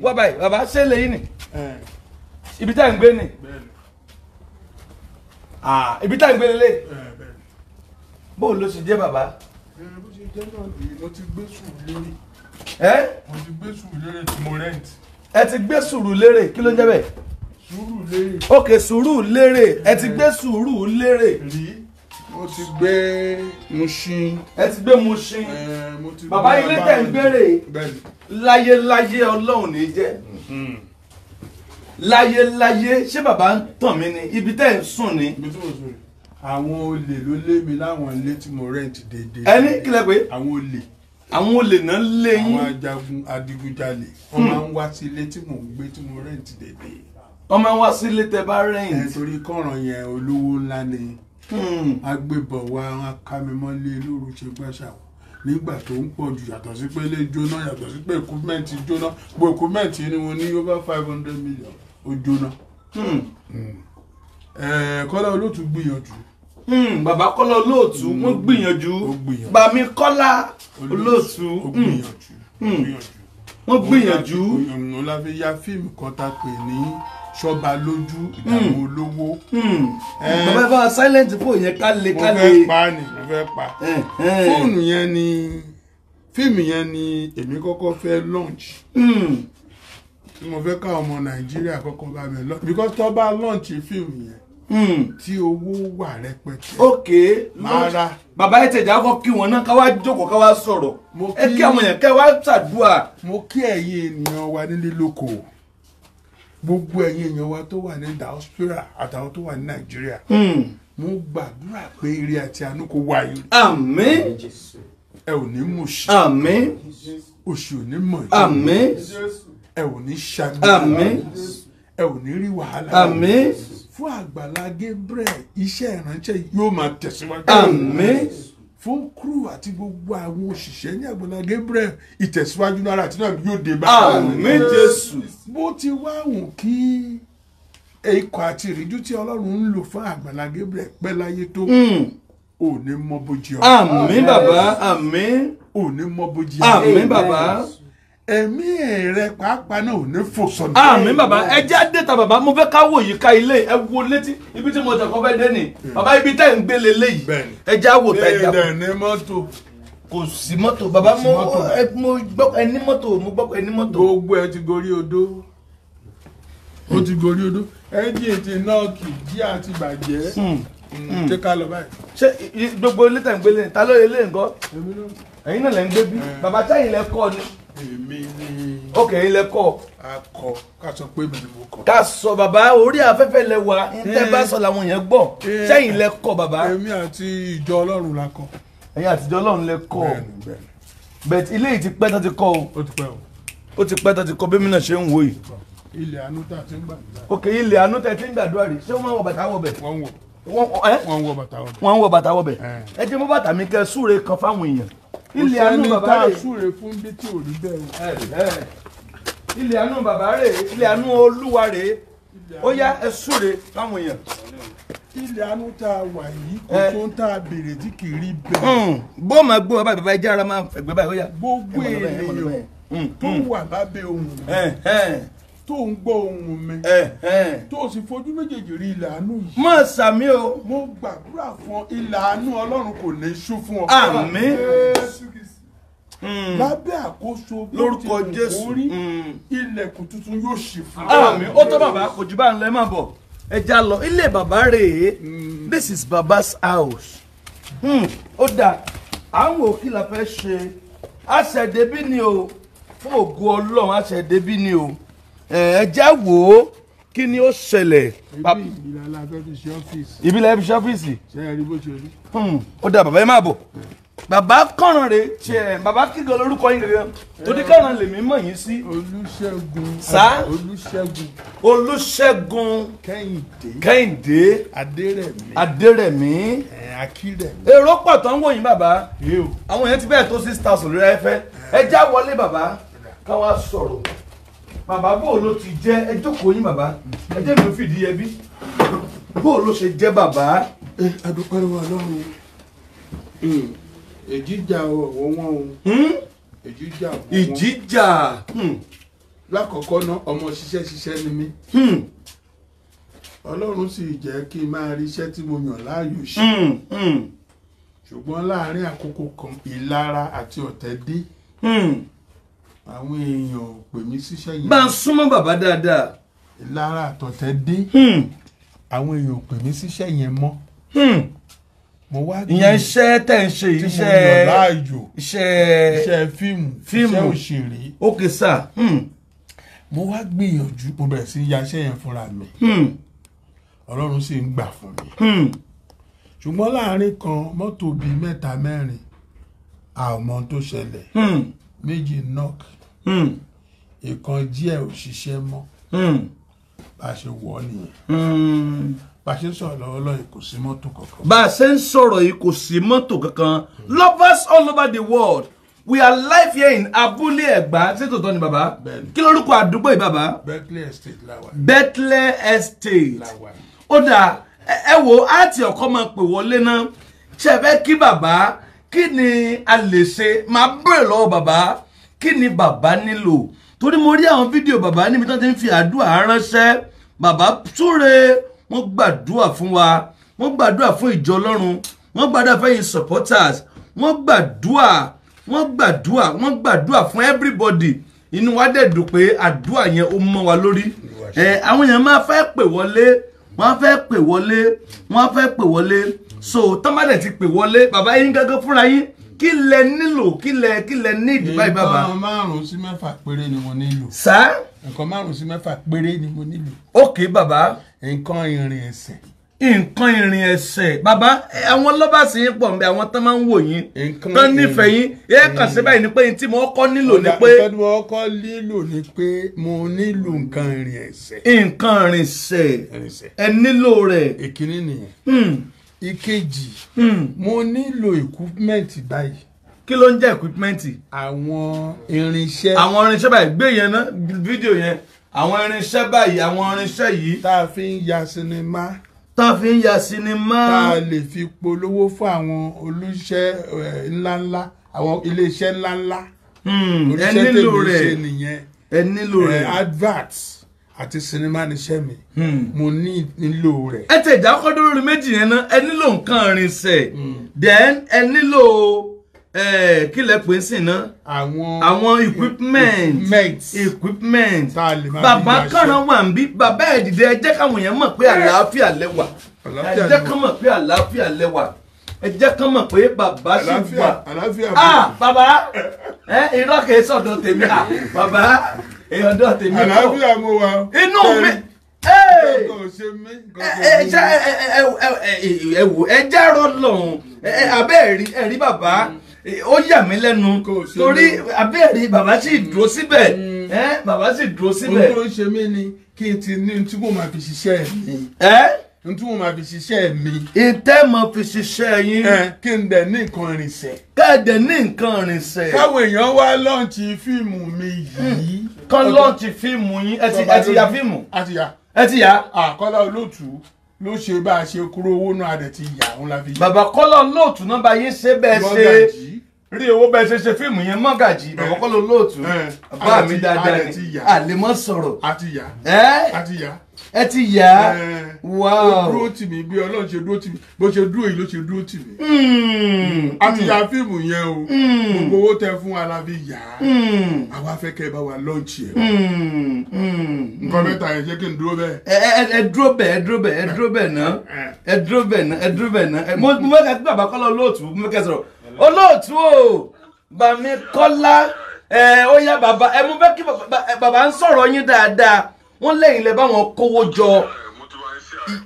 Wá báyìí bàbá, ṣé lè yín ni ibi tá à ń gbé ni? Ibi tá à ń gbé lélẹ̀. Bóò ló ṣe jẹ́ bàbá? Bó ṣe jẹ́ náà nìyí, mo ti gbé Sùúrùlérè. Ẹ́? Mo ti gbé Sùúrùlérè tí mo rent. Ẹ ti gbé Sùúrùlérè, kí ló ń jẹ́ bẹ́ẹ̀? Sùúrùlérè. Ok, Sùúrùlérè, ẹ ti gbé Sùúrùlérè. Rí, mo ti gbé Mushin. Ẹ ti gbé Mushin. Mo ti gbé. Bàbá, ilé tẹ̀ ń gbére, Bẹ́ẹ̀ni. láyéláyé Ọlọ́run ní jẹ́ láyéláyé. Ṣé bàbá ń tàn mí ni? Ibi tẹ́ ń sùn ni? Ibi tí mo sùn rè, àwọn olè ló lé mi láwọn ilé tí mo rent déédéé. Ẹni kílẹ̀ pé? Àwọn olè. Àwọn olè náà lé Àwọn yín? Ajagun adigunjalè, wọ́n máa ń wá sí ilé tí mò ń gbé tí mo rent déédéé. Wọ́n máa ń wá sílé tẹ́ bá Ẹ rent. Torí kọ̀ràn yẹn, olówó ńlá ni. Agbébọn wa, wọn ká mi mọ́lé lóru, ṣe gbàṣà nígbà tó ń pọ̀ jù. Yàtọ̀ sí pé ilé jóná, yàtọ̀ sí pé equipment jóná, gbogbo equipment ni mo ní, over 500 million, ó jóná. Kọ́lá Olóòtú gbìyànjú. Bàbá Kọ́lá Olóòtú, wọ́n gbìyànjú. Ó gbìyànjú. Bàmí Kọ́lá Olóòtú. Ó gbìyànjú, ó gbìyànjú. Wọ́n gbìyànjú. Òun la fi ya fíìmù kan tá a pè ní Ṣọba Lójú Ìdààmú Olówó. Bàbá, bá silent fóònù yẹn ká lè Mo ká fẹ́ lè. pa ni, mo fẹ́ pa fóònù yẹn ni. Fíìmù yẹn ni èmi kọ́kọ́ fẹ́ launch, tí mo fẹ́ káwọn ọmọ Nàìjíríà kọ́kọ́ bá mi launch, because tó bá launch fíìmù yẹn, tí owó wà rẹpẹtẹ, máa ra. Bàbá, ẹ tẹ̀jà kọ́ kí wọn náà, ká wá jókòó, ká wá sọ̀rọ̀. Mo Ẹ kí àwọn èèyàn, kẹ́ wá ṣàdúrà. Mo kí ẹ̀yin ènìyàn wa nílé lóko, gbogbo ẹ̀yin èèyàn wa tó wà ní diaspora àtàwọn tó wà ní Nàìjíríà. Mo gbàdúrà pé ire àti àánú kó wá yín. Àmín. Ẹ ò ní mùṣí. Àmín. Òṣì ò ní mọ̀ yín. Àmín. Ẹ ò ní ṣàgbé. Àmín. Ẹ ò ní rí wàhálà. Àmín. Fún Àgbàlá Gabriel, iṣẹ́ ìránṣẹ́ yóò máa tẹ̀síwájú. Àmín. Fún crew àti gbogbo àwọn òṣìṣẹ́ ní Àgbàlá Gabriel, ìtẹ̀síwájú náírà àti náà yóò dé bá. Àmín Jésù. Bó ti wá wùn kí ikọ̀ àti ìríjú tí Ọlọ́run ń lò fún Àgbàlá Gabriel pẹ́ láyé tó, ò ní mọ bójì ọ. Àmín bàbá, àmín. Ò ní mọ bójì ọ. Àmín bàbá. Ẹ̀mí rẹ pàápàá náà ò ní fò sọnù. Àmín bàbá. Ẹ jẹ́ àdéta bàbá, mo fẹ́ ká wò yìí ká ilé ẹ wo létí ibi tí mo tẹ̀ kọ́ fẹ́ dé ni. Bàbá, ibi tẹ́ ń gbé leléyìí? Bẹ́ẹ̀ni. Ẹ jẹ́ àwò tá ẹ jà. Bẹ́ẹ̀ ní mọ́tò. Kò sí mọ́tò bàbá? Sí Mo mọ́tò. Ẹ mo gbọ́ ẹ ní mọ́tò, mo gbọ́ ẹ ní mọ́tò. Gbogbo ẹ ti gorí odó, ó ti gorí odó, ẹ́ńjìn ti knock, jíà ti bàjẹ́. Ṣé ká lọ báyìí? Ṣé gbogbo ilé tẹ̀ ń gbélé ni? Ta ló lè nǹkan? Èmi náà. Ẹ̀yin náà lẹ́ ń gbé bí bàbá? Táyìn lẹ kọ́ ni? Èmi ni. Ok, ẹ̀yin lẹ kọ́. Akọ, ká sọ pé èmi ni mo kọ. Ká sọ bàbá, orí afẹ́fẹ́ lẹ wà, ń tẹ́ bá sọ làwọn èèyàn gbọ́. Sẹ́yìn lẹ kọ́ bàbá? Èmi àti ìjọ Ọlọ́run la kọ. Ẹ̀yin àtijọ́ Ọlọ́run lẹ kọ́? Bẹ́ẹ̀ni. Bẹ́ẹ̀ ilé yìí ti pẹ́ tán ti kọ́ o. Ó ti pẹ́ o. Ó ti pẹ́ tán ti kọ́ bí mi náà ṣe ń wò yìí. Ilẹ̀ àánú tá a ti ń gbàdúrà. Ok, ilẹ̀ àánú tẹ̀ tí ń gbàdúrà rí, ṣé wọ́n máa ń wọ bàtà wọ bẹ̀? Wọ́n ń wọ̀. Wọ́n ẹ́? Wọ́n ń wọ bàtà wọ̀. Wọ́n ń wọ bàtà wọ bẹ̀. Eh. Ẹ jẹ́ mọ́ bàtà mi kẹ́ súre kan fáwọn èèyàn. Ilẹ̀ àánú Kò sẹ́ni bàbá tá a rè. súre fún bí tí ò rí bẹ́ẹ̀ o. Ẹ, ilẹ̀ àánú bàbá rè, ilẹ̀ àánú Olúwa rè. Ó yá, ẹ súre fáwọn èèyàn. Ilẹ̀ àánú tá a wà yìí, kò Eh. tó ń tá a béèrè tí kì í rí bẹ́ẹ̀. Bó máa gbó bàbá, bàbá, ẹ jẹ́ ara máa fẹ̀gbẹ́ báyìí, ó yá. Gbogbo Ẹ mọ̀ lọ bẹ́ẹ̀, ẹ mọ̀ lọ ènìyàn bẹ́ẹ̀. tó wà lábẹ́ ohùn mi, tó ń gbọ́ ohùn mi, tó sì fojú méjèèjì rí ilẹ̀ àánú yìí, Mọ̀ sàmí o. Mo gbàdúrà fún ọ, ilẹ̀ àánú Ọlọ́run kò ní í ṣú fún ọ. Àmín. Lábẹ́ àkóso bó ti Lórúkọ wù kó Jésù. rí, ilẹ̀kùn tuntun yóò ṣí fún ọ. Àmín. Ó tó bàbá, kò jù bá ń lọ, ẹ máa bọ̀. Ẹ já lọ ilé bàbá rèé. This is baba's house. Ó dáa, à ń wò kí la fẹ́ ṣe. Àṣẹ̀débí ni o, fún ògo Ọlọ́run, àṣẹ̀débí ni o. Ẹ já wò ó, kí ni ó ṣẹlẹ̀? Ibi ìlà la fẹ́ fi ṣe ọ́fíìsì. Ibi la fi ṣe ọ́fíìsì. Ṣé ẹ rí bó ṣe rí? Ó dáa bàbá, ẹ máa bọ̀. Bàbá kọ̀ràn rè ṣe. Bàbá kígan lórúkọ yín gangan? Torí kọ̀ràn lèmi mọ̀ yín sí. Olúṣẹ́gun. Sá? Olúṣẹ́gun. Olúṣẹ́gun. Kẹ́hìndé. Kẹ́hìndé. Adérẹ̀mí. Adérẹ̀mí. Ẹ̀ Akírẹ̀mí. Èrò pọ̀ tó ń wò yín bàbá. Yóò. Àwọn èèyàn ti bẹ́ẹ̀ tó 6,000 lórí afẹ́fẹ́. Ẹ já wọlé bàbá, ká wá sọ̀rọ̀. Bàbá, bó ló ti jẹ́? Ẹ jókòó yín bàbá, ẹ jẹ́ mi ò fìdí ẹbí. Bó ló ṣe jẹ́ bàbá? Ẹ adúpẹ́ lọ́wọ́ Ọlọ́run. Èjì jà ọ̀wọ́ wọn o. Hmm? Èjì jà ọ̀wọ́ wọn. Ìjìjà. Lákọ̀ọ́kọ́ náà, ọmọ ṣiṣẹ́ ṣiṣẹ́ ni mí. Ọlọ́run sì jẹ́ kí n máa rí iṣẹ́ tí mo yàn láàyò ṣe. Ṣùgbọ́n láàárín àkókò kan, ìlara àti ọ̀tẹ̀ dé. Àwọn èèyàn ò pè mí síṣẹ́ yẹn. Bá ń súnmọ́ bàbá dáadáa. Ìlara àtọ̀tẹ̀ dé. Àwọn èèyàn ò pè mí síṣẹ́ yẹn mọ́. Mo wá ìyẹn iṣẹ́ tẹ̀ ń ṣe, iṣẹ́ tí mo yàn láàyò, iṣẹ́ fíìmù, iṣẹ́ òṣèré. Ok sir. Mo wá gbìyànjú, mo bẹ̀rẹ̀ sí ya iṣẹ́ yẹn fúnra mi. Ọlọ́run sì ń gbà fún mi. Ṣùgbọ́n láàárín kan, mọ́tò bíi mẹ́ta mẹ́rin, a ò mọ ohun tó ṣẹlẹ̀. Méjì knock, ìkan díẹ̀ ò ṣiṣẹ́ mọ́. Bá a ṣe wọ̀ ọ́ nìyẹn. Bá a ṣe ń sọ̀rọ̀ lọ́wọ́lọ́wọ́, kò sí mọ́tò kankan. Bá a ṣe ń sọ̀rọ̀ yìí, kò sí mọ́tò kankan. Lovers all over the world, we are live here in Abúlé Ẹ̀gbá. Ṣé tòótọ́ ni bàbá? Kí lórúkọ àdúgbò yìí bàbá? Berkeley Estate la wà. Berkeley Estate. Ó dáa, ẹ wo àti ọkọ máa pè wọlé náà. Ṣe fẹ́ kí bàbá, kí ni a lè ṣe? Máa bèrè lọ́wọ́ bàbá kí ni bàbá nílò, torí mo rí àwọn fídíò bàbá níbi tí wọ́n ti ń fi àdúrà ránṣẹ́. Bàbá súre, wọ́n gbàdúrà fún wa, wọ́n gbàdúrà fún ìjọ Ọlọ́run, wọ́n gbàdúrà fún ẹ̀yin supporters, wọ́n gbàdúrà, wọ́n gbàdúrà, wọ́n gbàdúrà fún everybody. Inú wa dẹ̀ dùn pé àdúrà yẹn ó mọ́ wa lórí. Àwọn èèyàn máa fẹ́ pè wọlé, wọ́n fẹ́ pè wọlé, wọ́n fẹ́ pè wọlé. So tọ́mọdé ti pè wọlé, bàbá yín gángan fúnra yín, kí lẹ nílò, kí lẹ ní ìdìbò yìí bàbá? Nǹkan 5 sí 6 péré ni mo nílò. Sá? Nǹkan 5 sí 6 péré ni mo nílò. Ok bàbá. Nǹkan ìrìn ẹsẹ̀. Nǹkan ìrìn ẹsẹ̀ bàbá, àwọn lọ́bàṣì yín pọ̀ nbẹ, àwọn tán máa ń wò yín, tán nífẹ̀ẹ́ yín. Ẹ kàn sí báyìí ni pé tí mo kọ́ nílò ni pé. Nǹkan tí mo kọ́ nílò ni pé mo nílò nǹkan ìrìn ẹsẹ̀. Nǹkan ìrìn ẹsẹ̀ ẹ nílò rẹ̀. Ìkíní nìyẹn. Ìkejì, mo nílò equipment báyìí. Kí ló ń jẹ́ equipment? Àwọn irinṣẹ́. Àwọn irinṣẹ́ báyìí, gbé yẹn ná fídíò yẹn. Àwọn irinṣẹ́ báyìí, àwọn irinṣẹ́ yìí. Tá a fi ń ya sinimá. Tá a fi ń ya sinimá. Tá a lè fi polówó fún àwọn olùṣẹ́ ńláńlá, àwọn iléeṣẹ́ ńláńlá. Ẹ nílò rẹ̀. Ẹ nílò rẹ̀. Adverts àti sinimá níṣẹ́ mi. Mo nílò rẹ̀. Ẹ tẹ̀ ìjà kọ́ dúró méjì yẹn náà. Ẹ nílò nǹkan irinṣẹ́. Then ẹ nílò kí lẹ pè é sí náà? Àwọn equipment. Equipment. Bàbá kànáà wà ń bí. Bàbá ẹ̀ dìde, ẹ jẹ́ káwọn èèyàn mọ̀ pé àlàáfíà lẹ́wà. Ẹ jẹ́ kán mọ̀ pé àlàáfíà lẹ́wà. Ẹ jẹ́ kán mọ̀ pé bàbá sì wà. Ah bàbá, irọ́ kìí sọ̀dọ̀ tèmi. Bàbá èèyàn dọ̀ tèmi kọ́. Àlàáfíà mo wà. Inú mi. Ẹ wò, ẹ jẹ́rọ lọ́hùn. Abẹ́ ẹ̀rí bàbá, ó yà mí lẹ́nu torí abẹ́ ẹ̀rí bàbá sì dúró síbẹ̀. Bàbá sì dúró síbẹ̀. Ohun tó ń ṣe mí ni kí n ti ní tí mo máa fi ṣiṣẹ́ mi. N tí mo máa fi ṣiṣẹ́ mi. Ìtẹ́ mo fi ṣiṣẹ́ yín. Kí n dẹ̀ ní nǹkan ìrìnsẹ̀. Kẹ́ẹ̀dẹ̀ ní nǹkan ìrìnsẹ̀. Káwọn èèyàn wá lọ́ọ̀nchì fíìmù mi yìí. Kán lọ́ọ̀nchì fíìmù yín. Ẹ ti ya fíìmù. A ti ya. Ẹ ti ya. Àkọ́lá Olóòtú ló ṣe bá a ṣe kúrò owó náà, a dẹ̀ ti yà òun la fi. Bàbá Kọ́lá Olóòtú náà bá yín ṣe bẹ́ẹ̀ ṣe rí owó bẹ́ẹ̀ ṣe ṣe fíìmù yẹn. Mọ́gàjì bàbá Kọ́lá Olóòtú. Bàbá mi dáadáa ni àlè mọ́ sọ̀rọ̀. A ti yà. A ti yà. Ẹ ti yà. Wow. Ó dúró tì mí bí Ọlọ́run ṣe dúró tì mí, bó ṣe dúró yìí ló ṣe dúró tì mí. A ti ya fíìmù yẹn o. Gbogbo owó tẹ fún wa la fi yà á. Àwa fẹ́ kẹ́ ẹ bá wa lọ́ọ̀nchì ẹ̀. Nǹkan mẹ́ta yẹn, ṣé kí n dúró bẹ́ẹ̀? Ẹ dúró bẹ́ẹ̀, ẹ dúró bẹ́ẹ̀, ẹ dúró bẹ́ẹ̀ náà. Ẹ dúró bẹ́ẹ̀ náà, ẹ dúró bẹ́ẹ̀ náà. Mo fẹ́ kí bàbá Kọ́lá Olóòtú, mo fẹ́ kẹ́ sọ̀rọ̀. Olóòtú o, Bàmí Kọ́lá, ó yá bàbá, ẹ mo fẹ́ kí bàbá ń sọ̀rọ̀ yín dáadáa. Wọ́n lẹ́yìn lẹ bá wọn kówó jọ.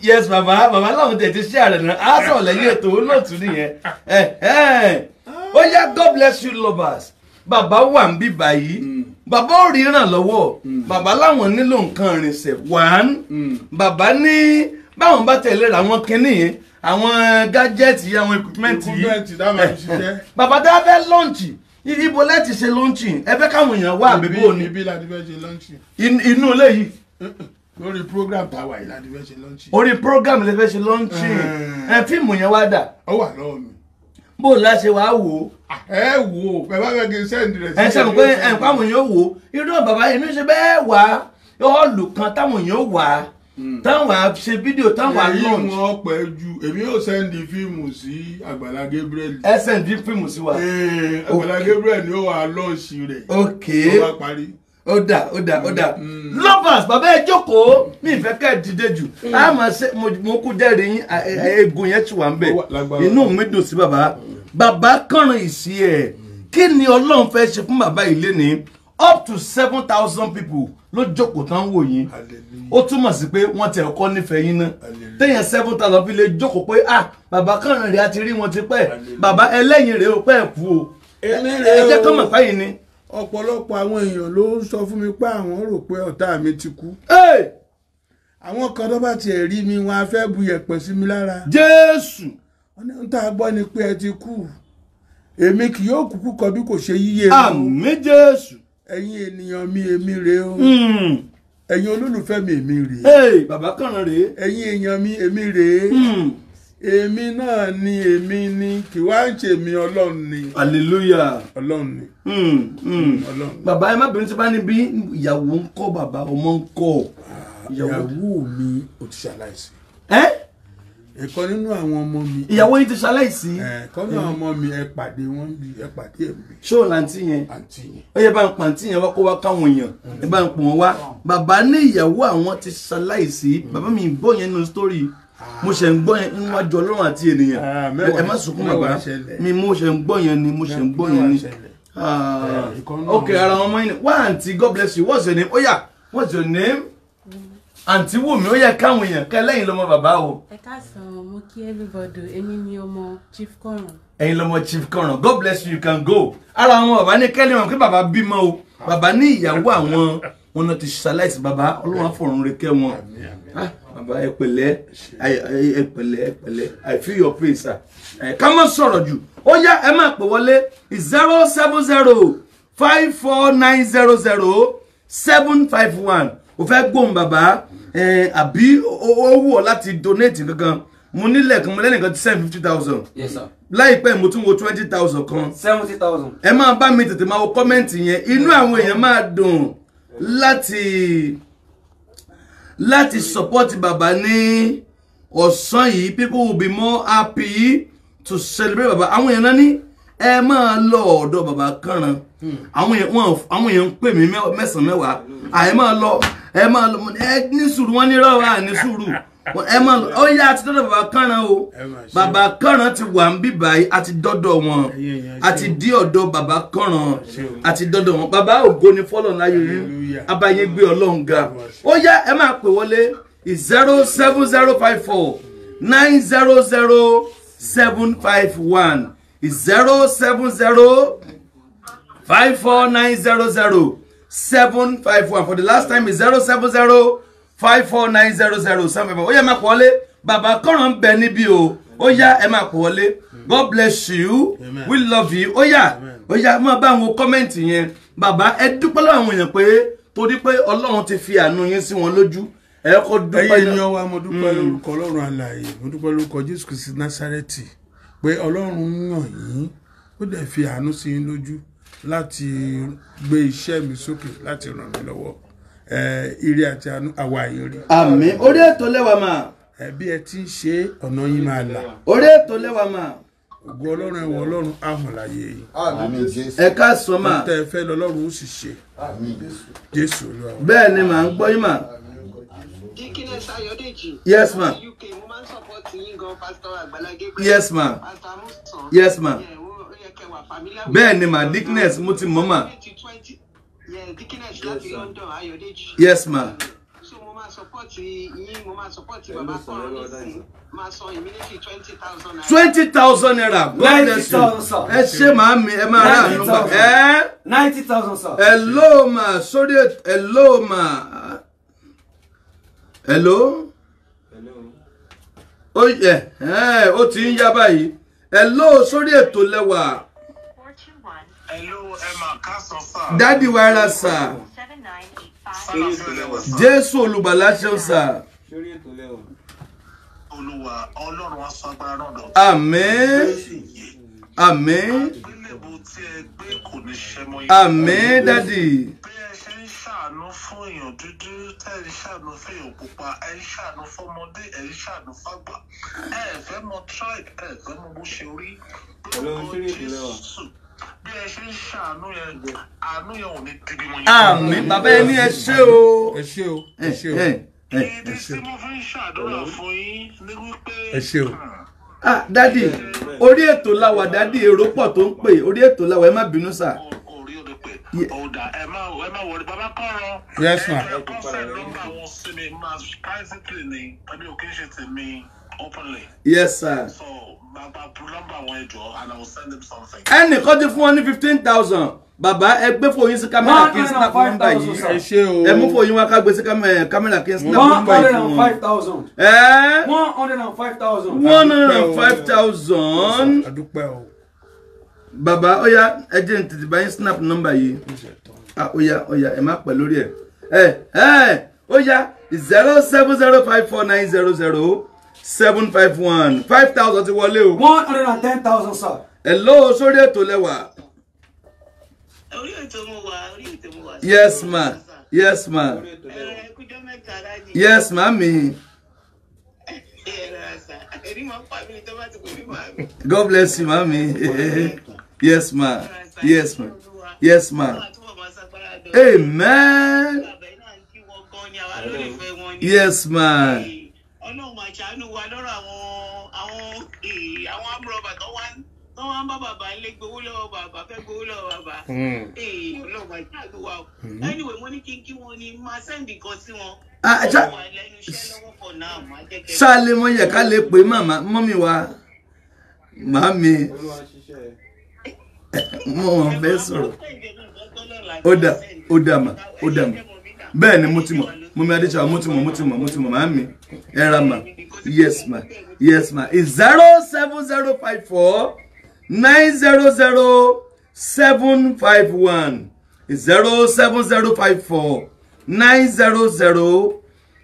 Yes bàbá, bàbá láwọn tẹ̀ ti ṣe àrẹ̀ náà, á sọ̀rọ̀ lẹ́yìn ètò Olóòtú nìyẹn. Ó yá, God bless you lovers. Bàbá wà ń bí báyìí. Bàbá ò rí ìrànlọ́wọ́. Bàbá láwọn nílò nǹkan ìrìnsẹ̀. One, bàbá ní báwọn bá tẹ̀lé ra àwọn kinní yẹn, àwọn gájẹ́ẹ̀tì, àwọn equipment yìí. Bàbá dá fẹ́ lọ́ǹchì. Ibo láti ṣe lọ́ǹchì? Ẹ fẹ́ káwọn èèyàn wá àbí bò ní? Ibi láti fẹ́ ṣe lọ́ǹchì. Inú ilé yìí. Lórí program táwa yìí láti fẹ́ ṣe lọ́ǹchì. Orí program lè fẹ́ ṣe lọ́ǹchì. Ẹ fíìmù yẹn wá dà. Ó wà lọ́wọ́ mi. Bó o láṣẹ wàá wò ó. Ẹ wò ó, bẹ́ẹ̀ bá fẹ́ kí n send rẹ̀ sí. Ẹ ṣe mọ̀ pé ẹ̀ pàwọn èèyàn wò ó. Irú bàbá inú ṣe bẹ́ẹ̀ wá ọ̀ọ́lù kan táwọn èèyàn wà á táwọn á ṣe fídíò táwọn á launch. Èyí wọn pẹ́ ju, èmi yóò send fíìmù sí Àgbàlá Gabriel. Ẹ send fíìmù sí wa. Àgbàlá Gabriel ni ó wà launch rẹ̀. Ok. Tó bá parí. Ó dà ó dà ó dà. Lovers, bàbá ẹ jókòó, mi ìfẹ́ ká ẹ dìde jù. A máa ṣe mo kú jẹ́rìí yín, eegun yẹn ti wà ń bẹ̀. Inú mi dùn sí bàbá. Bàbá kànràn ìsí ẹ̀. Kí ni Ọlọ́run fẹ́ ṣe fún bàbá yìí lénìí? Up to 7,000 people ló jókòó tán wò yín. Ó túmọ̀ sí pé wọ́n ti ẹ̀kọ́ nífẹ̀ẹ́ yín náà. Téèyàn 7,000 fi lè jókòó pé ah bàbá kànràn rẹ̀ á ti rí wọn ti pẹ́. Bàbá ẹlẹ́yin rèé o pẹ́ kú o. Ẹ jẹ́ kán mọ̀ páyìn ni. Ọ̀pọ̀lọpọ̀ àwọn èèyàn ló ń sọ fún mi pé àwọn rò pé ọ̀tá mi ti kú. Àwọn kan tó bá tiẹ̀ rí mi wọn á fẹ́ bu yẹ̀pẹ̀ sí mi lára. Jésù. Wọ́n ní tá a gbọ́ ni pé ẹ ti kú. Èmi kì yóò kúkú kọ bí kò ṣe yíyé o. Àmín Jésù. Ẹ̀yin ènìyàn mi èmi rèé o. Ẹ̀yin olólùfẹ́ mi èmi rèé. Bàbá kànràn rèé. Ẹ̀yin èèyàn mi èmi rèé. Èmi náà ni èmi ni kì wá ń ṣe mi Ọlọ́run ni. Hallelujah. Ọlọ́run ni. Ọlọ́run. Bàbá ẹ má bínú tí bá ní bí ìyàwó ń kọ́ bàbá ọmọ ń kọ́. Ìyàwó mi ò ti ṣaláìsí. Ẹ̀kan nínú àwọn ọmọ mi. Ìyàwó yìí ti ṣaláìsí. Ẹ̀kan nínú àwọn ọmọ mi ẹ pàdé wọn bí ẹ pàdé ẹ bí. Ṣé òun làǹtí yẹn? Àǹtí yẹn. Ó yẹ bá ń pa àǹtí yẹn wá kó wá káwọn èèyàn. Ẹ bá ń pọ̀ wọ́n wá. Bàbá ní ìyàwó àwọn ti ṣaláìsí. Bàbá mi gbọ́ yẹn nínú sítórì. Mo ṣe ń gbọ́ yẹn níwájú Ọlọ́run àti ènìyàn. Ẹ má sunkún bàbá. Mi mo ṣe ń gbọ́ yẹn ni mo ṣe ń gbọ́ yẹn ni. Ok, ara wọn mọ́ yín ni. Wá àǹtí, God bless you. What's your name? Ó yá, what's your name? Àǹtí Wùmí, ó yẹ káwọn èèyàn kẹ lẹ́yìn lọ́mọ bàbá o. Ẹ káàsán, mo kí everybody, èmi ni ọmọ Chief Kọ̀ràn. Ẹ̀yin lọ́mọ Chief Kọ̀ràn, God bless you, you can go. Ara àwọn bàbá ní kẹ́lẹ́ wọn pé bàbá bímọ o. Bàbá ní ìyàwó àwọn wọn náà ti ṣaláìsí bàbá, Ọlọ́run á fọ̀run rẹ̀ kẹ́ wọn. Bàbá ẹ pẹ̀lẹ́, ẹ pẹ̀lẹ́, ẹ pẹ̀lẹ́, I feel your pain sir. Ká má sọ̀rọ̀ jù, ó yá ẹ máa pè wọlé 070 54 900 751. O fẹ́ gbóhùn bàbá àbí ó wù ọ́ láti donate kankan. Mo nílẹ̀ kan mo lẹ́nìkan ti send 50,000. Yes sir. Láìpẹ́ mo tún wo 20,000 kan. 70,000. Ẹ máa bá mi tètè máa wo kọ́mẹ́ǹtì yẹn. Inú àwọn èèyàn máa dùn láti support bàbá ní ọ̀sán yìí. People will be more happy to celebrate bàbá. Àwọn èèyàn náà ní ẹ máa lọ ọ̀dọ̀ bàbá Kànràn. Àwọn èèyàn ń pè mí mẹ́sàn-án mẹ́wàá. Àyè máa lọ ẹ máa lọ ẹ ní sùúrù wọn ní rọrùn à ní sùúrù ẹ máa lọ. Ó yá àti dọ́dọ̀ bàbá Kànràn o. Bàbá Kànràn ti wà ń bí báyìí, àti dọ́dọ̀ wọn, àti dí ọ̀dọ̀ bàbá Kànràn, àti dọ́dọ̀ wọn. Bàbá ògo ni fọ́lọ̀ láyé yín, abayé gbé Ọlọ́run ga. Ó yá ẹ máa pè wọlé 07054 900 751 070 54 900 751. For the last time is 070 54 900 751. Ó yá máa pè wọlé. Bàbá Kànràn ń bẹ níbí o. Ó yá ẹ máa pè wọlé. God bless you. Amen. We love you. Ó yá ó yá máa bá àwọn kọ́mẹ́ǹtì yẹn. Bàbá ẹ dúpẹ́ lọ́wọ́ àwọn èèyàn pé torí pé Ọlọ́run ti fi àánú yín sí wọn lójú. Ẹ kọ́ dúpẹ́. Ẹ̀yin ènìyàn wa, mo dúpẹ́ lórúkọ Ọlọ́run alààyè, mo dúpẹ́ lórúkọ Jésù Kristi Násárẹ́tì pé Ọlọ́run yàn yín, ó dẹ̀ fi àánú sí yín lójú láti gbé iṣẹ́ mi sókè, láti ràn mí lọ́wọ́. Ire àti àánú àwa ire. Àmín. Orí ètò lẹ́wà máa. Bí ẹ ti ń ṣe ọ̀nà yín máa là. Orí ètò lẹ́wà máa. Ògo Ọlọ́run ẹ̀wọ̀ Ọlọ́run á hàn láyé yín. Àmín Jésù. Ẹ káàsán mà. Tẹ́ ẹ fẹ́ lọ Ọlọ́run ó sì ṣe. Àmín Jésù. Jésù Olúwa. Bẹ́ẹ̀ ni màá ń gbọ́ yín mà. Dikines Ayodeji. Yes ma. UK, mo máa ń support yín gan, Pastor Àgbàlá Gabriel. Yes ma. Pastor Amusan. Yes ma. Bẹ́ẹ̀ Bẹ́ẹ̀ ni mà, Dikines mo ti mọ̀ mà. Dikines láti London, Ayodeji. Yes ma. So mo máa support yín, mo máa support bàbá Kànràn nísìnyí. Máa san immediately 20,000 naira. 20,000 naira. God bless you. 90,000. Ẹ ṣé màámi, ẹ máa rà àánú gbà. Ẹ 90,000 sir. Hello ma, sórí hello ma. Hello. Ó yẹ ó ti ń yá báyìí. Hello sórí ètò lẹ́wà. Hello, Emma káàsán sir. Dádì wa ra sà. Jésù olùgbàlà ṣeun sà. Olúwa Ọlọ́run á sọ agbára náà dọ̀tun. Àmín. Àmín. Àgbélébù tí ẹ gbé kò ní ṣe mọ́ yín. Àmín dádì. Bí ẹ ṣe ń ṣàánú fún èèyàn dúdú, tẹ́ ẹ ń ṣàánú fún èèyàn pupa, ẹ ń ṣàánú fọ́mọdé, ẹ ń ṣàánú fágbà. Ẹ fẹ́ mọ tribe, ẹ fẹ́ mọ bó ṣe rí. Lórúkọ Jésù, bí ẹ ṣe ń ṣàánú yẹn, àánú yẹn ò ní dibi mọ́ yín. Àmín bàbá ẹ ní ẹ ṣé o. Ẹ ṣé o, ẹ ṣé o. Ìdí tí mo fi ń ṣàdúrà fún yín ni wípé. Ẹ ṣé o. Ah dádì, orí ètò la wà dádì, èrò pọ̀ tó ń pè, orí ètò la wà, ẹ má bínú sà. Orí òde pé ọ̀dà ẹ má wọlé bàbá kọ́rọ̀. Yes ma. Ẹ kọ́ sẹ́ nọ́mbà wọn sí mi máa privately ni ẹbí ò kí ń ṣe tèmi openly. Yes sir. So bàbá nọ́mbà wọn ẹ jọ̀ọ́ and I will send them something. Ẹnìkan ti fún wọn ní 15,000. Bàbá ẹ gbé fóònù yín sí kámẹ́rà kí n snap nọ́mbà yìí. Ẹ ṣé o. Ẹ mú fóònù yín wá ká gbé sí kámẹ́rà kí n snap nọ́mbà yìí fún wọn. 105,000. Ẹ́ 105,000. 105,000. A dúpẹ́ o. Bàbá ó yá ẹ jẹ́ n tètè bá yín snap nọ́mbà yìí. Ah ó yá ó yá ẹ má pẹ́ lórí ẹ̀. Ẹ ẹ ó yá 07054900751 5,000 ti wọlé o. 110,000 sir. Hello sórí ètò lẹ́wà. Orí ètò mo wà, orí ètò mo wà. Yes ma, yes ma, Ẹ kújọ́ mẹ́ta dájú. yes ma mi. Ẹ rà sà, èrí máa ń pa mí tó bá ti pè mí màá mi. God bless you mami. Yes ma, yes ma, yes ma. Amen. Bàbá iná ń kí wọn gan ni àwa lólùfẹ́ wọn ni. Yes ma. Ọlọ́run máa ṣàánú wa lọ́rọ̀ àwọn amúrọ̀bà tó wá ń bá bàbá ń lé gbowó lọ́wọ́ bàbá fẹ́ gbowó lọ́wọ́ bàbá. Ọlọ́run máa ṣàánú wa o. Anyway, mo ní kí n kí wọn ni máa sẹ́ndì kan sí wọn. Ah, ṣá lè mọ yẹ ká lè pè màmá mọ́mí wa màmí mọ́ wọn fẹ́ sọ̀rọ̀. Ó dà ó dà mà ó dà mà bẹ́ẹ̀ ni mo ti mọ̀ mọ́mí Adéṣàwà mo ti mọ̀ mo ti mọ̀ mo ti mọ̀ màmí ẹ ra mà. Yes ma, yes ma. 07054900751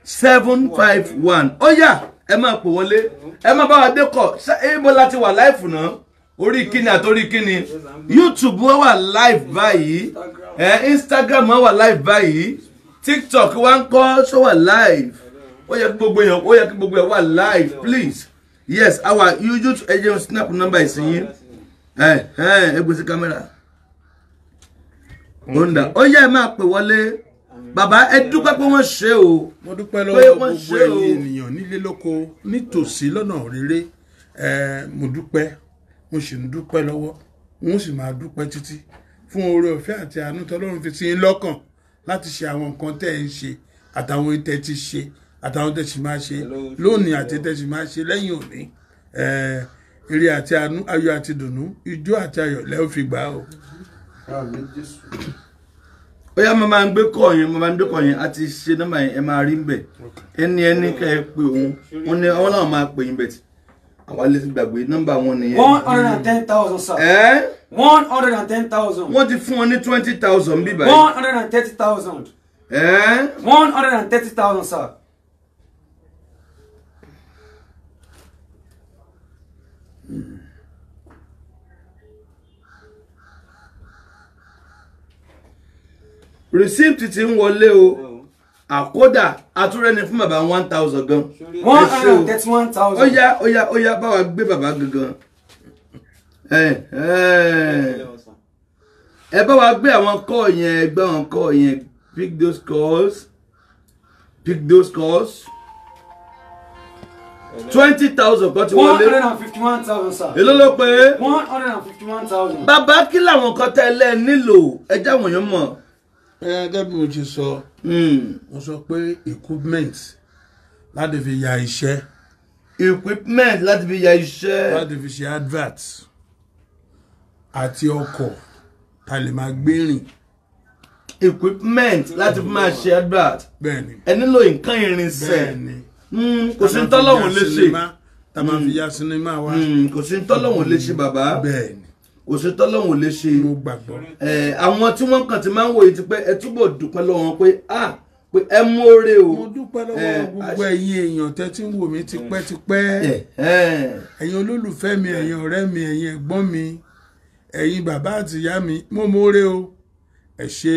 07054900751. Ó yá ẹ máa pò wọlé ẹ máa bá wa dékọ̀ ṣé láti wà láìfù náà orí kíni àtorí kíni YouTube wa wà live báyìí, Instagram wa wà live báyìí, TikTok wa ń kọ́ ṣó wà live. Ó yẹ kí gbogbo èèyàn ó yẹ kí gbogbo ẹ̀ wà live please. Yes our YouTube ẹ jẹun snap number ìsinyìí ẹ ẹ gbé sí kámẹ́rà. Ó ń dà ó yẹ ẹ máa pè wọlé. Bàbá ẹ dúpẹ́ pé wọ́n ṣe o. Mo dúpẹ́ lọ́wọ́ gbogbo ẹ̀yin ènìyàn nílé lóko nítòsí lọ́nà rere. Mo dúpẹ́, mo sì ń dúpẹ́ lọ́wọ́, mo sì máa dúpẹ́ títí fún oore ọ̀fẹ́ àti àánú tọ́lọ́run fi sí yín lọ́kàn láti ṣe àwọn nǹkan tẹ́ ẹ ń ṣe àtàwọn tẹ́ ti ṣe àtàwọn tẹ́ sì máa ṣe lónìí àti tẹ́ sì máa ṣe lẹ́yìn òní. Ire àti àánú, ayọ̀ àti dùnnú, ijó àti ayọ̀ lẹ́ ò fi gbà o. Ó yá mo máa ń gbé kọ́ yẹn, mo máa ń gbé kọ́ yẹn àti ṣe nọ́mbà yẹn ẹ máa rí ń bẹ̀. Ẹni ẹni kẹ́ ẹ pé òun wọn ní àwọn làwọn máa pè yín bẹ̀ tí àwa lè ti gbàgbé nọ́mbà wọn nìyẹn. 110,000 sir. 110,000. Wọ́n ti fún wọn ní 20,000 bí báyìí. 130,000. 130,000 sir. Receipt ti ń wọlé o, àkódà àtúrẹ́ni fún bàbá 1,000 gan. 131,000. Ó yá ó yá ó yá bá wa gbé bàbá gangan. Ẹ bá wa gbé àwọn call yẹn, ẹ gbé àwọn call yẹn, pick those calls, pick those calls. 20,000 kan ti wọlé. 151,000 sir. Èló ló pé? 151,000. Bàbá kí làwọn kan tẹ́lẹ̀ nílò ẹ jáwọn èèyàn mọ̀. Gẹ́gẹ́ bí mo ti sọ, mo sọ pé equipment láti fi ya iṣẹ́. Equipment láti fi ya iṣẹ́. Láti fi ṣe advert àti ọkọ̀ tá lè máa gbé rìn. Equipment láti fi máa ṣe advert. Bẹ́ẹ̀ni. Ẹ nílò nǹkan irinṣẹ́. Bẹ́ẹ̀ni. Kò sí tọ́lọ́hún lè ṣe. Tá máa fi ya sinimá wa. Kò sí tọ́lọ́hún lè ṣe bàbá. Bẹ́ẹ̀ni. Kò sí tọ́lọ́hún lè ṣe. Mo gbàgbọ́. Àwọn tí wọ́n kàn ti máa ń wòye ti pé ẹ túbọ̀ dúpẹ́ lọ́wọ́ wọn pé ah Pé ẹ mú oore o. Mo dúpẹ́ lọ́wọ́ gbogbo ẹ̀yin èèyàn tẹ́ tí ń wò mí tipẹ́tipẹ́, ẹ̀yin olólùfẹ́ mi, ẹ̀yin ọ̀rẹ́ mi, ẹ̀yin ẹ̀gbọ́n mi, ẹ̀yin bàbá àti ìyá mi, mo mọ̀ọ́rẹ́ o. Ẹ ṣé.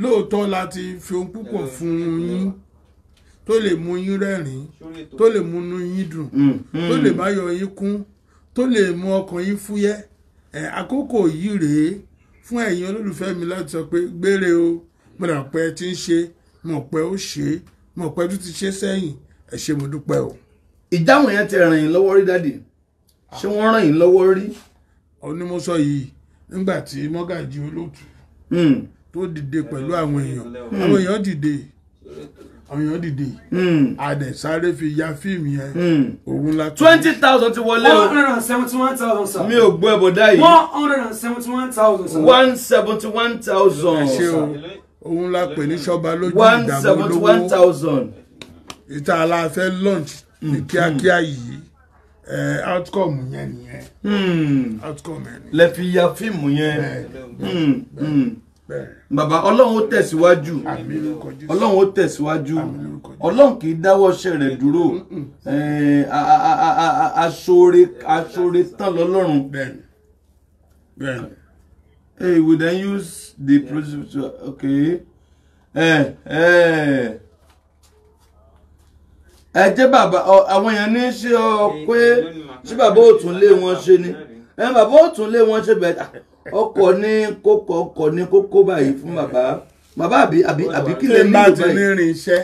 Lóòótọ́ la ti fi ohun púpọ̀ fún yín tó lè mú yín rẹ́rìn-ín, tó lè mú inú yín dùn, tó lè má yọ yín kún, tó lè mú ọkàn yín fúyẹ́. Àkókò yìí rèé fún ẹ̀yin olólùfẹ́ mi láti sọ pé gbére o, mo dà pé ẹ ti ń ṣe, mo pé ó ṣe, mo pé tó ti ṣe sẹ́yìn. Ẹ ṣé, mo dúpẹ́ o. Ìjáwọn yẹn ti ràn yín lọ́wọ́ rí dádì? Ṣé wọ́n ràn yín lọ́wọ́ rí? Ó ní mo sọ yìí nígbà tí Mọ́gàjí Olótù tó dìde pẹ̀lú àwọn èèyàn, àwọn èèyàn dìde, àwọn èèyàn dìde, àdẹ̀sáré fi ya fíìmù yẹn, òun la. 20,000 ti wọlé o. 171,000 sir. Mi ò gbọ́ ẹ̀bọ̀dá yìí. 171,000 sir. 171,000. Ẹ ṣé o, òun la pè ní Ṣọba lójú ìdààmú olówó. 171,000. Ìta aláfẹ́ launch ní kíákíá yìí, outcome yẹn nìyẹn. Outcome yẹn nìyẹn. Lẹ fi ya fíìmù yẹn. Bàbá, Ọlọ́run ó tẹ̀síwájú, Ọlọ́run ó tẹ̀síwájú, Ọlọ́run kì í dáwọ́ iṣẹ́ rẹ̀ dúró. Aṣoore tán lọ́lọ́run. Hey, we then use the procedure. Okay. Ẹ jẹ́ bàbá, àwọn èèyàn ní ṣe ọ pé ṣé bàbá ò tún lé wọn ṣe ni? Bàbá ò tún lé wọn ṣe bẹ́ẹ̀. Ọkọ̀ ní kókó, ọkọ̀ ní kókó báyìí fún bàbá. Bàbá àbí àbí àbí kí lè ní ìlú báyìí. Tí n bá ti ní irin iṣẹ́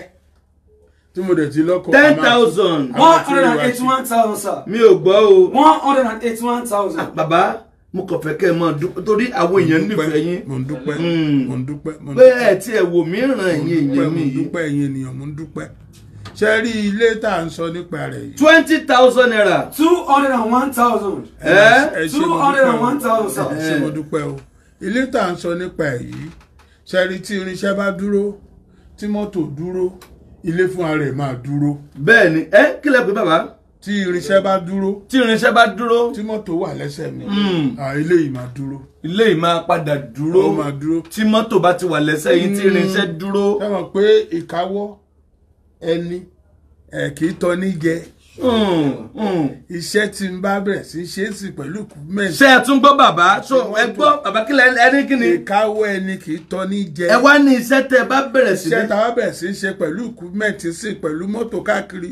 tí mo dẹ̀ ti lọ́kọ̀. 10,000. 181,000 sir. Mi ò gbọ́ o. 181,000. Bàbá, mo kàn fẹ́ kẹ́ ẹ mọ̀ torí àwọn èèyàn nífẹ̀ẹ́ yín. Mo ń dúpẹ́, mo ń dúpẹ́. Pé ẹ tí ẹ wò mí ràn ẹ̀yin èèyàn mi yìí. Mo ń dúpẹ́ ẹ̀yin ènìyàn, mo ń dúpẹ́. Ṣé rí ilé tá à ń sọ nípa rẹ̀ yìí. 20,000 naira. 201,000. 201,000 sir. Ṣé mo dúpẹ́ o. Ilé tá à ń sọ nípa ẹ̀ yìí, ṣé rí tí irinṣẹ́ bá dúró, tí mọ́tò dúró, ilé fún ara ẹ̀ máa dúró. Bẹ́ẹ̀ ni, kí lẹ pè bàbá? Tí irinṣẹ́ bá dúró. Tí irinṣẹ́ bá dúró. Tí mọ́tò wà lẹ́sẹ̀ mi. Ilé yìí máa dúró. Ilé yìí máa padà dúró. Ó máa dúró. Tí mọ́tò bá ti wà lẹ́sẹ̀ yìí, tí irinṣẹ́ dúró. Ṣé mọ̀ pé ìkáwọ́ ẹni kì í tọ́ ní jẹ. Iṣẹ́ tí n bá bẹ̀rẹ̀ sí ṣe é sì pẹ̀lú equipment. Ṣé ẹ tún gbọ́ bàbá? So ẹ gbọ́ bàbá, kí lẹ ẹni kí ni? Ìkáwọ́ ẹni kì í tọ́ ní jẹ. Ẹ wá ní iṣẹ́ tẹ́ ẹ bá bẹ̀rẹ̀ sí. Iṣẹ́ tá a bá bẹ̀rẹ̀ sí ṣe pẹ̀lú equipment sí pẹ̀lú mọ́tò káàkiri,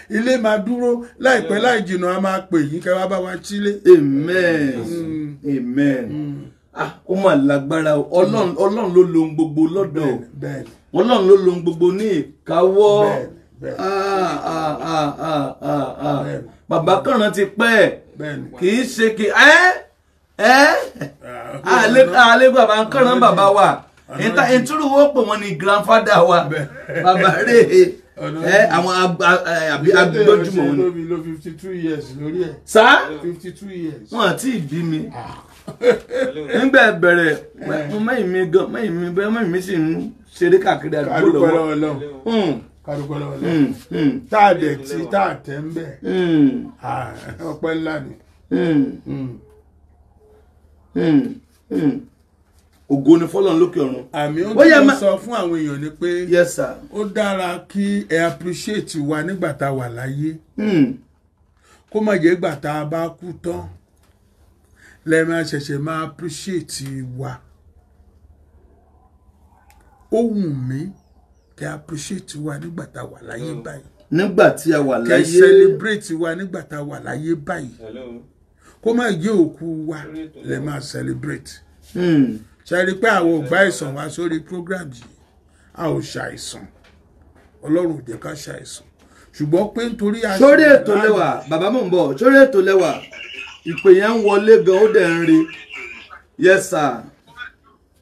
ilé máa dúró láìpẹ́ láì jìnnà, a máa pè yín kẹ́ wá bá wa sílé. Amen. Amen. Ó mà lágbára o. Ọlọ́run ló lo ohun gbogbo lọ́dọ̀. Ọlọ́run ló lo ohun gbogbo ní ìkáwọ́. Bàbá kànràn ti pẹ́, kì í ṣe kí àlẹ́ bàbá kànràn bàbá wa ìtúrú wo pè wọ́n ní grandfather wa bàbá rè é, àwọn àbí agbójúmọ̀ wọn. Ló 52 years lórí ẹ̀. Sá 52 years. Wọn àti ìbí mi nígbà bẹ̀rẹ̀ mẹ́yìn mi gan, mẹ́yìn mi bẹ́ẹ̀, mẹ́yìn mi sì ń ṣeré káàkiri àdúgbò lọ́wọ́. Kárùkọ́ lọ́wọ́ tá a dẹ̀ tí tá a tẹ̀ ń bẹ̀, ọpẹ́ ńlá ni. Ògo ni fọ́lọ́run lókè ọ̀run. Àmì ó ti sọ fún àwọn èèyàn ni pé yes sir, ó dára kí ẹ appreciate wa nígbà tá a wà láyé, kó má jẹ́ ìgbà tá a bá kú tán lẹ máa ṣẹ̀ṣẹ̀ máa appreciate wa. Ó wù mí kẹ́ appreciate wa nígbà tá a wà láyé báyìí. Nígbà tí a wà láyé. Kẹ́ celebrate wa nígbà tá a wà láyé báyìí. Kó má jẹ́ òkú wa lè máa celebrate. Ṣe rí i pé àwọn ò gbá àìsàn wá sórí program yìí, a ò ṣàìsàn, Ọlọ́run ò jẹ́ ká ṣàìsàn, ṣùgbọ́n pé nítorí. Sórí ètò lẹ́wà bàbá mò ń bọ̀, sórí ètò lẹ́wà ìpè yẹn ń wọlé gan, ó dẹ̀ ń re. Yes sir.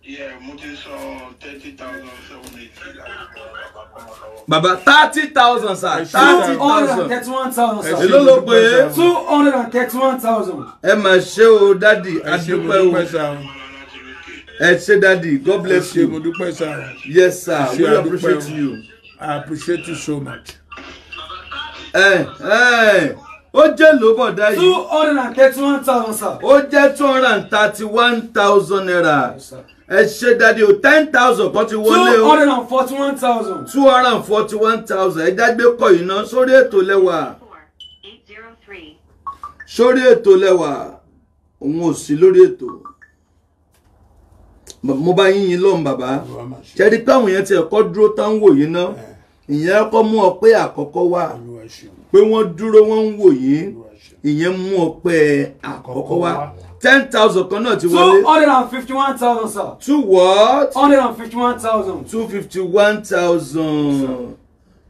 Yeah, mo ti sọ 30,780. Bàbá 30,000 sir. 30,000. 231,000 sir. Èló ló pé? 231,000. Ẹ mà ṣe o dádì, adúpẹ́ o. Ẹ ṣé dádì, God bless you. Mo dúpẹ́ sir. Yes sir, we appreciate you. I appreciate you so much. Ó jẹ́ lóbọ̀dá yìí. 231,000 sir. Ó jẹ́ 231,000 naira. Ẹ ṣé dádì o, 10,000 kan ti wọlé o. 241,000. 241,000. Ẹ jágbé kọ yìí ná sórí ètò lẹ́wà. Sórí ètò lẹ́wà. Òun ò sí lórí ètò. Mo bá yín yín lọ́hùn bàbá. Ṣé rí pé àwọn yẹn ti ẹ̀kọ́ dúró tán wò yín ná? Ìyẹn kọ́ mú ọ pé àkọ́kọ́ wà. Pé wọ́n dúró wọ́n ń wò yín. Ìyẹn mú ọ pé àkọ́kọ́ wá. 10,000 kan náà ti wọlé. 251,000, sir. Two what? 151,000. 251,000.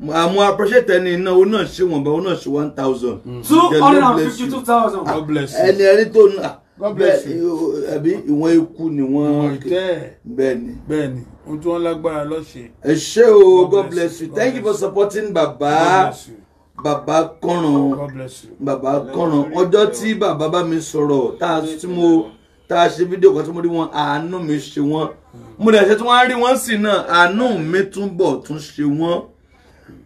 Àmọ́ appreciate ẹni iná òun náà ṣe wọ̀nba òun náà ṣe 1,000. 252,000. God bless you. Ẹni ẹni tó ń God bless you. Àbí ìwọ̀n ikú ni wọ́n. Bẹ́ẹ̀ni. Bẹ́ẹ̀ni, ohun tí wọ́n lágbára ló ṣe. Ẹ ṣé o, God bless you. Thank you for supporting bàbá. Bàbá Kànràn. Bàbá Kànràn. Ọjọ́ tí bàbá bá mi sọ̀rọ̀ tá a ṣe fídíò kan tí mo rí wọn, àánú mi ṣe wọ́n. Mo dẹ̀ ṣe tí wọ́n á rí wọ́n sí náà, àánú mi túnbọ̀ tún ṣe wọ́n.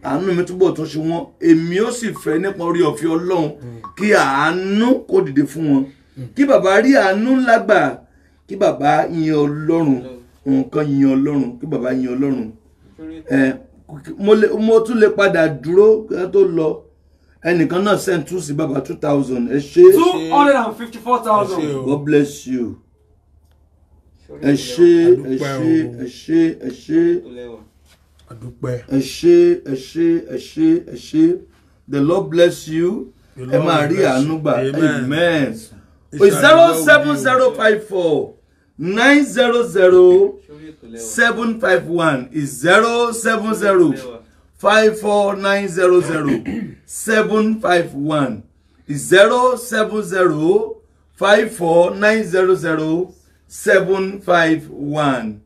Àánú mi túbọ̀ tún ṣe wọ́n. Èmi ó sì fẹ́ nípa orí ọ̀fẹ́ Ọlọ́run kí àánú kó dìde fún wọn. Kí bàbá rí àánú ńlá gbà, kí bàbá yin Ọlọ́run, nǹkan yin Ọlọ́run, kí bàbá yin Ọlọ́run. Mo tún lè padà dúró kí wọ́n tó lọ. Ẹnìkan náà send two sí bàbá 2,000. Ẹ ṣé. 254,000. God bless you. Ẹ ṣé, ẹ ṣé, ẹ ṣé, ẹ ṣé. Ẹ ṣé, ẹ ṣé, ẹ ṣé, ẹ ṣé. The Lord bless you. Ẹ máa rí àánú gbà. Amen. 07054 900 751 070 54 900 751 070 54 900 751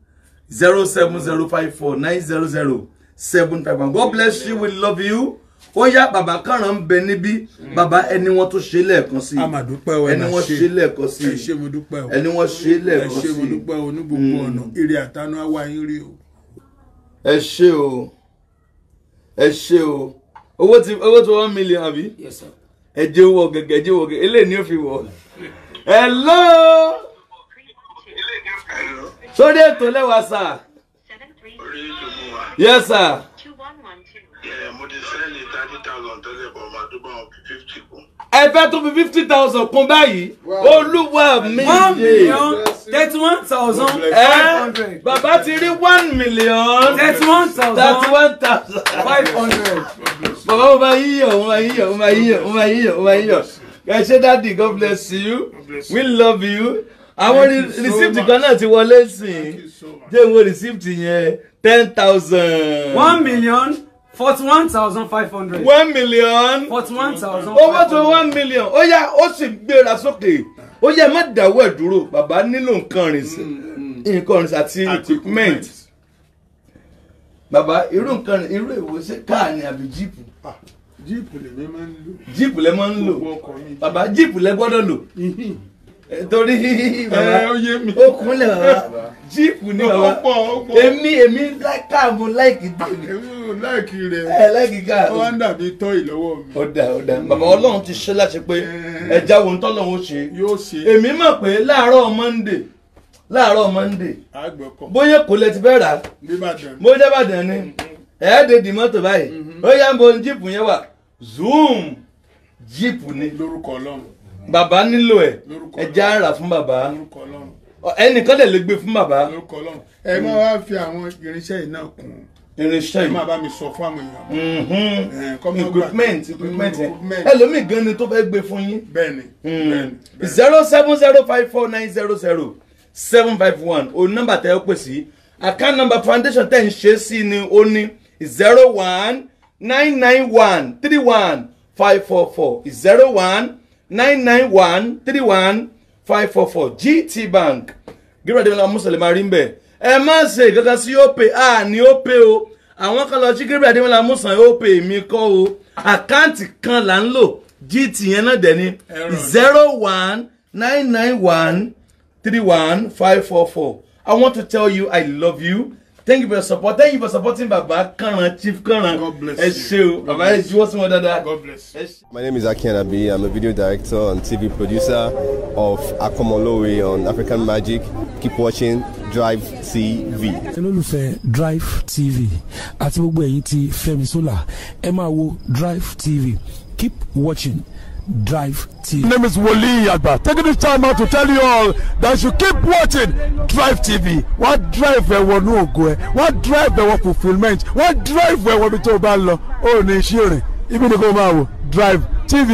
07054 900 751. God bless you, we love you. Ó yá bàbá Kànràn ń bẹ níbí. Bàbá ẹni wọ́n tó ṣe lẹ́ẹ̀kan sí. Ẹni wọ́n ṣe lẹ́ẹ̀kan sí. Ẹni wọ́n ṣe lẹ́ẹ̀kan sí. Ẹ ṣé mo dúpẹ́ o ní gbogbo ọ̀nà. Ire àtànú àwa yín rí o. Ẹ ṣé o. Ẹ ṣé o. Owó ti 1 million àbí? Yes sir. Ẹ jẹ́ owó gẹ́gẹ́, ẹ jẹ́ owó gẹ́gẹ́. Eléyìí ni ó fi wọ̀. Hello. Sórí ètò lẹ́wà sà. Yes sir. Mo ti sẹ́ni 30,000 tẹ́lẹ̀ bọ̀ máa tó bá wọn fi 50 kún. Ẹ fẹ́ tún fi 50,000 kún báyìí. Olúwa mi yé. 1,031,500. Bàbá ti rí 1,031,500. Bàbá mo máa yíyọ̀, mo máa yíyọ̀, mo máa yíyọ̀, mo máa yíyọ̀, mo máa yíyọ̀. Ẹ ṣé dádì, God bless you. We love you. Àwọn receipt kan náà ti wọlé sí i. Jẹ́ ìwé receipt yẹn 10,000. 1,041,500. 1,041,000. Owó tó 1 million. Ó yá, ó sì gbéra sókè. Ó yá, má dáwọ́ ẹ̀ dúró. Bàbá nílò nǹkan ìrìnsẹ̀. Nǹkan ìrìnsẹ̀ àti equipment. Bàbá irú nǹkan irú èwo ṣé káà ni àbí jíìpù? Jíìpù lèmi máa ń lò. Jíìpù lẹ máa ń lò. Bàbá jíìpù lẹ gbọ́dọ̀ lò. Torí bàbá ó kúnlẹ̀ bàbá. Jíìpù ni bàbá. Èmi káà mo láìkì tèmi. Èmi ò láìkì rẹ̀. Ẹ láìkì káà. Ó wá ń dàbí tọ́ì lọ́wọ́ mi. Ó dà ó dà. Bàbá Ọlọ́run ti ṣe láti pé ẹja wo ń tọ́lọ́run ó ṣe. Yóò ṣe. Èmi mọ̀ pé láàárọ̀ Monday. Láàárọ̀ Monday. Àgbẹ̀kọ̀. Bóyá kò lẹ ti fẹ́ rà. Bóyá Ìbàdàn ni. Ẹ̀ẹ́dẹ̀dì mọ́tò báyìí. Ó yá ń bo jíìpù yẹn wà. Zoom jíìpù ni. Lórúkọ Ọlọ́run. Bàbá nílò ẹ̀. Ẹja ń rà fún bàbá. Ẹnìkan lè lè gbé fún bàbá. Ẹ máa wá fi àwọn irinṣẹ́ yìí náà kún. Irinṣẹ́ yìí. Ẹ máa bá mi sọ fún àwọn èèyàn. Equipment equipment ẹlòmíì gan ni tó fẹ́ gbé fún yín. Bẹ́ẹ̀ni. 07054900751 òun nọ́mbà tẹ́ ẹ pè sí. Account number foundation tẹ́ ń ṣe sí ni ó ní 0199131544 0199131544 GT Bank. Gíga Adémọ́lá Mùsùlùmí máa rí ń bẹ̀. Ẹ má ṣe kankan sí Opay, a ní Opay o. Àwọn kan lọ sí Gíga Adémọ́lá Mùsùlùmí Opay mi kọ́ o. Àkáǹtì kan là ń lò GT yẹn náà dẹ̀ ni 0199131544. I want to tell you I love you. Thank you for your support. Thank you for supporting Baba Kànràn, Chief Kànràn. God bless you. Ẹ ṣé o. Baba ẹ juwọ́ sí wọn dáadáa. God bless you. My name is Aki Anabi. I'm a video director and TV producer of Akomolowe on African Magic. Keep watching Drive TV. Olólùfẹ́ Drive TV àti gbogbo ẹ̀yin tí Fẹ́mi Sola, ẹ máa wo Drive TV. Keep watching Drive TV. My name is Wole Agba. Taking this time out to tell you all that you keep watching Drive TV. Wọ́n drive ẹ wọnú ògo ẹ, wọ́n drive ẹ wọ fulfilment, wọ́n drive ẹ wọ ibi tó o bá ń lọ, ó ní iṣẹ́ rìn, ibi ni kò máa wò Drive TV.